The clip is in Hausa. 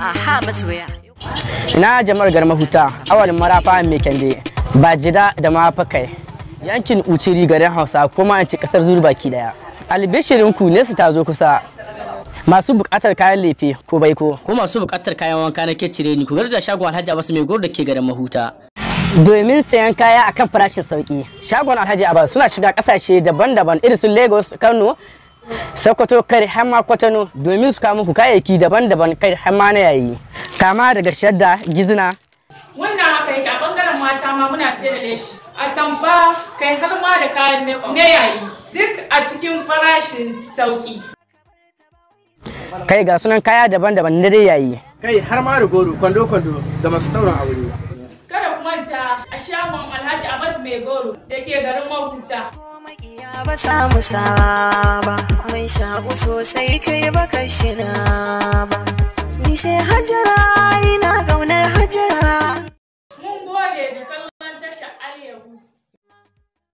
Aha masoya. Ina jama'ar garin Mahuta, awalin Marafa mai Kande, Bajida da Mafakai. Yankin Uciri garin Hausa kuma an ci kasar Zuru baki daya. Albishirinku, nesa ta zo kusa. Masu buƙatar kayan lefe ko baiko ko masu buƙatar kayan wanka na kecire ni, ku garza shagon Alhaji Abbas Mai Goro da ke garin Mahuta domin sayan kaya akan farashin sauki. Shagon Alhaji Abbas suna shiga kasashe daban-daban irin su Lagos, Kano, Sokoto, kai har ma Kwatano, domin su kawo muku kayayyaki daban-daban, kai har ma na yayi. Kama daga shadda, gizina. Wannan haka yake. A bangaren mata ma muna sayar da leshi, atamfa, kai har ma da kayan makeup na yayi, duk a cikin farashin sauki. Kai ga sunan kaya daban-daban na dai yayi. Kai har ma da goro kwando-kwando da masu ɗaurin aure. Kada ku manta, a shagon Alhaji Abbas Mai Goro da ke garin Mahuta. Makiya ba samu saba, mun shaƙu sosai, kai baka shina ba. Ni sai Hajara, ina ƙaunar Hajara. Mun gode da kallon tashar Alyahus.